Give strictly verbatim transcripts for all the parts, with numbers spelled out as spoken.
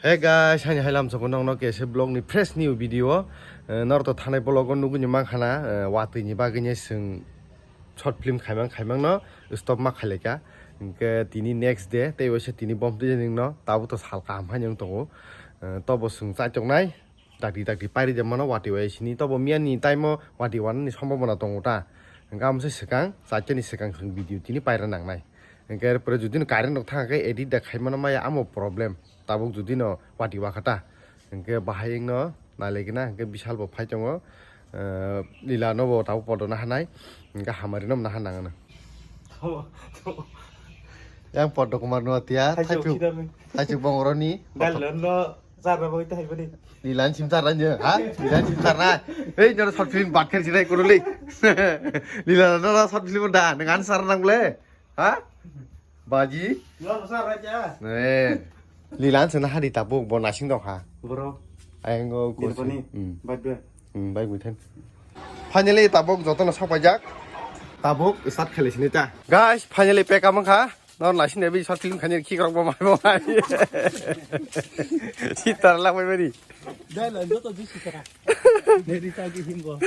Hey guys, hani hai lamsoko nokno kese vlog ni fresh new video. Eh, norok to thanai vlog o nugui ni mankha na, eh, watwi ni bagwi ni swng short film khaimang khaimang no stop ma khailaika. Hwnkhe tini next day, tei waisa tini bom twi no tabuk to sal kaham hai wng tongo. Eh, tobo swng chaitok nai, dakti dakti pairi de mano watwi waisa sini. Tobo miya ni time o watwi wana ni sombobona tongo ta. Hwnkhe amo se swkang, chaita ni swkang swng video tini paira nangnai. Hwnkhe er pore jodi no current rok thang khe edit da khaimano maya amo problem. Tabuk jodi no watwi wakha ta. Hwnkhe bahai wngno nailaikhe na, hwnkhe Bishal bo phai tongo. Eh, Lila no bo tabuk podo naha nai. Hwnkhe hamari no naha nang ano. Yang podo kumar no tiya, Hai thaichuk, chok sida me. Thaichuk bongoroni. Galon no jarna boi tai bani. Lila ni sim charna nyo, ha? Lila ni sim charna. Hei, nyono short film bat kher sinai kuruli. Lila no short film da, nang an sar nang le. Ha? Baji? Yo, sar raja. Eh. Lila an sana hari tabuk bo nasing dong ha. Bro. Ayang go ko. Bani. Hmm. Bat be. Hmm, bai gui than. Finally tabuk joto no sok paijak. Tabuk start khele sini ta. Guys, finally pack up kha. Nor naising de bi short film khani khik rok bo mai bo mai. Sitar lang mai bari. Dai lan joto jisi kara. Deri ta gi himbo.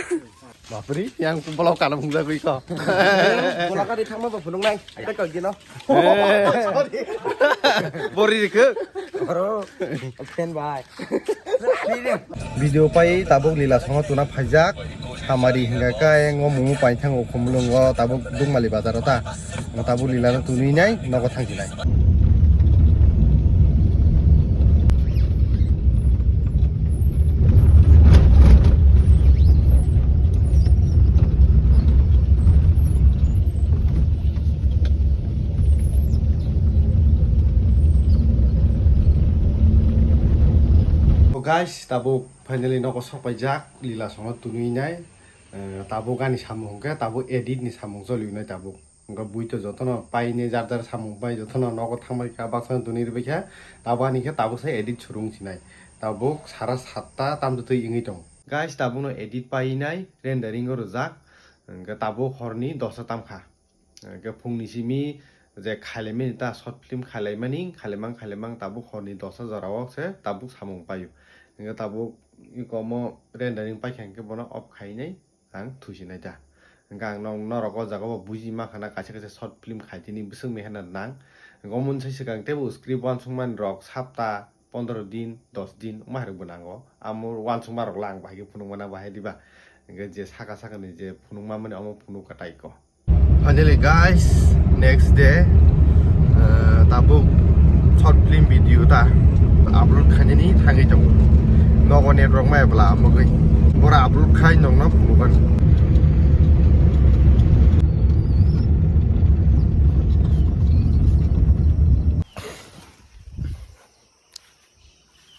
Bapri, yang bolok kana mungla gui ko. Bolok ka di thangma ba phunung nai. Ai ta ko gino. Eh. Bori rikhe. Bro. Fan bai. Video pai tabuk Lila songo tuna phaijak. Samari hingka khe ngo mumu paithang o khumulungo tabuk Dungmali bazar o ta. Ngo tabuk Lila no tunui nai nogo thang jinai. O guys, tabuk finally nogo sok paijak, Lila songo tunui nai. Eh, tabuk ani samung hwnkhe tabuk edit ni samung choli nai tabuk. Hwnkhe bui to jotono painai jar jar samung pai jotono nogo thangbai kha baksa tunui rwbai kha. Tabuk ani khe tabuk se edit surung sinai. Tabuk sara satta tamtwi wngwi tongo. Guys, tabukno edit painai rendering o rwjak. Hwnkhe tabuk horni dosta tamkha. Hwnkhe phungni simi je khailaimani ta short film khailaimani, khailaimang khailaimang tabuk horni dosta jorao se tabuk samung paio. Hwnkhe tabuk iko omo rendering paikha hwnkhe bono off khainai ang thuisinai ta. Hwnkhe ang nong-, norok o jaga o buji mankha na kaisa kaisa short film khaitini bwswk mehenat nang. Hwnkhe omo sai swkang teibo script uansukmani rok sapta pondro din, dos din wngma hai rok bo nango. Amo uansukma rok le ang bahai khe phunukmana bahai diba. Hwnkhe je saka saka ni je phunukma mani omo phunuk katai ko. Finally guys, next day, eh, tabuk short film video ta upload khainani thangwi tongo. Nogo network maya bwla amogwi. Bora upload khai nongno phunukgwi.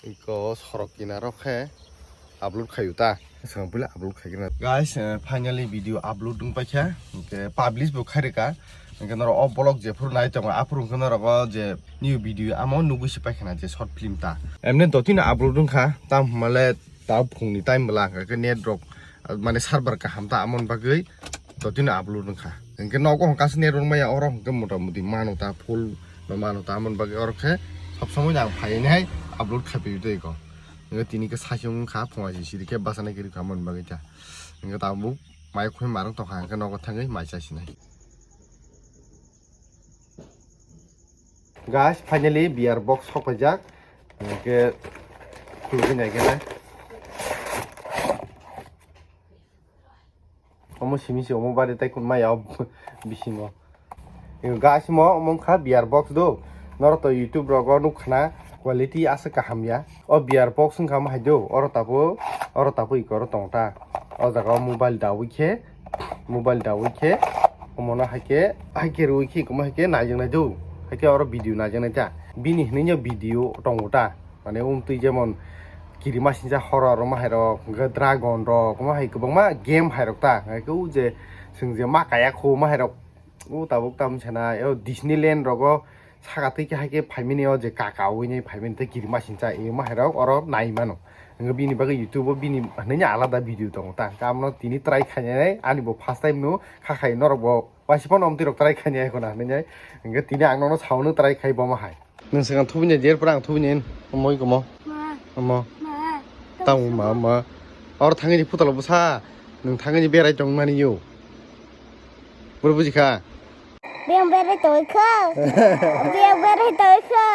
Iko sorok kinaro khe upload khayu ta. Swkang puila upload khaikhe na. Guys, eh, finally video upload wng paikha. Hwnkhe publish bo khairika. Hwnkhe norok o vlog jephuru nai tongo, aphuru hwnkhe norok o je new video amo nugwi se paikha na je short film ta. Emne dotino upload wngkha, tam hwnmale ta phungni time bwla hwnkhe net rok, ah, mane server kaham ta amoni bagwi dotino upload wngkha. Hwnkhe nogo hwnkhe kaisa net rok maya oro hwnkhe motamoti mano ta full no mano ta amoni bagwi oro khe sob somoi no ang phainai upload khai phi tei ko. Hwnkhe tini khe saichung wngkha phunga siri khe bachana kiri kha amoni bagwi ta. Hwnkhe tabuk mai khoi marwng tongkha hwnkhe nogo thangwi mai chasinai. Guys, finally beer box sok paijak. Hwnkhe khulugwi nai khe nai. Omo simi se omo bari tai kun maya o bisingo. Guys, mo omo wngkha beer box do. Norok to YouTube rogo nukkhana quality aswk kaham ya. O beer box wngkha mo hai do. Oro tapo, oro tapo iko oro tong ta. O jaga o mobile dawi khe, mobile dawi khe, omo no hai khe, hai khe rwi khe, omo hai khe naijak nai do. Hai khe oro video naijak nai ta. Bini hinui no video tongo ta. Mane umtwi jemon kirimasingcha horror rok ma hai rok, hwnkhe dragon rok ma hai kwbangma game hai rok ta, hwnkhe o je chwng je ma kaya kho ma hai rok, o tabuk tamo sana o Disneyland rogo saka twi khe hai khe phaimani o je kaka ui nai phaimani tei kirimasingcha e ma hai rok oro nai mano. Hwnkhe bini bagwi YouTube o bini hinui alada video tongo ta, hwnkhe amo no tini try khainai ani bo first time no kha khai norok bo waisa phano omtwi rok try khainai khuna hinui hwnkhe tini ang nono saono try khai bo ma hai. Nwng swkang thubui nai, der pore ang thubui nai. Omo oi komo. Ma. Omo. Ma. Tamo ma, ma. Oro thangwi ni phutalo bwsa. Nwng thangwi ni berai tong mani yo. Boro buji kha. Biyang berai tong kha. Biyang berai tong kha.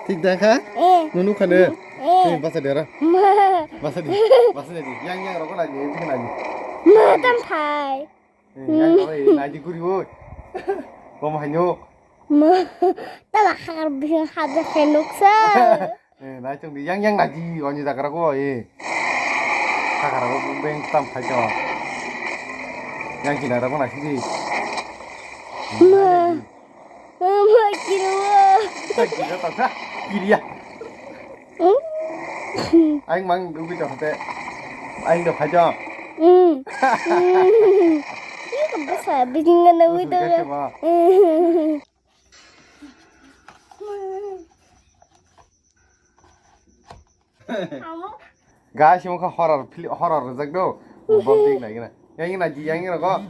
Thik da kha? Eh. Nunu khane. Eh. Basa dera. Ma. Basa di. Basa di. Yang yang rokok lagi, yang lagi. Ma tam phai. Eh, yang rokok lagi guri woi. Komo hanyo. Ma, tala hakar bising habjak khe nuksa. Eh, nai chwng di, yang, yang naji, oni jaga ko, eh. Hakar ko beng tam khai to. Yang kina rabo na sidi. Ma, ma, ma, kiro. Kira ta sa, kiriya. Hmm? Aing mang dugi to hate. Aing do khai to. Hmm. Hmm. Iko basa bising na nui to. Basa khe ma. Hmm. Guys, yung ka horror film, horror rajak do. Bom ding lagi na. Yang ini lagi, yang ini rokok.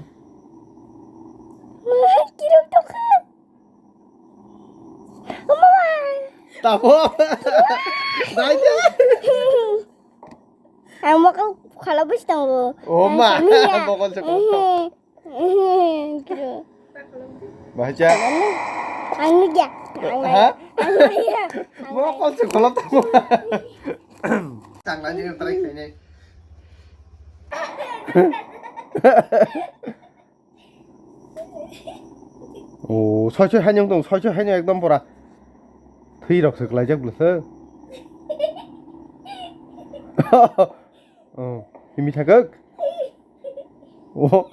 Kirok tokha. Tabo. Dai dai. Ang mokol khala bus tango. Oh ma. Mokol se kok. Baca. Ang nugya. Ha? Ang nugya. Mokol se khala tamo. Tang lagi try khainai. Oh, soi soi hanyong tong, soi soi hanyong ekdom pura. Thwi rok se klaijak bwlasa. Oh, himi thakak. Oh.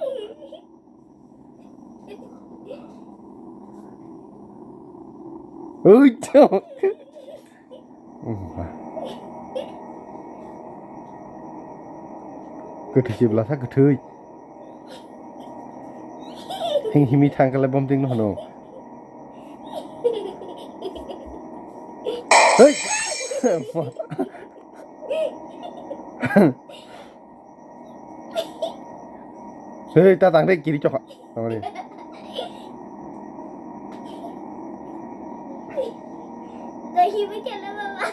Ui, chao. Kwthwi se bwlasa kwthwi. Hing himi thang kale bom ting no hano. Hei. Hei, ta tang de kiri chokha. Tang de. Dai hibi chalo baba.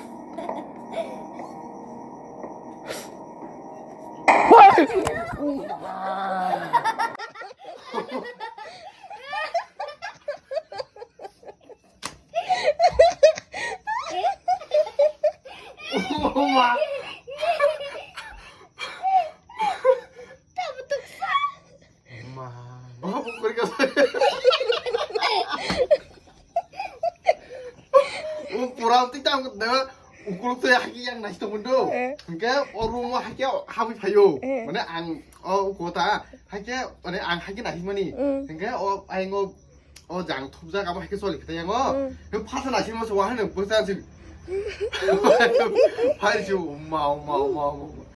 Oma. Oma. Babu kori ka. O pura ti tam da. Ukuluk to haki yang nasi to mundo. Eh. Hingke o room o haki habi phayo. Eh. Mane ang o kota haki mane ang haki nasi mani. Mm. Hingke o aing o O jang thupjak abo hai khe choli khe yang o. Mm. He phasa na sini masa wahai nang bwsa sini. Hai si uma uma uma uma.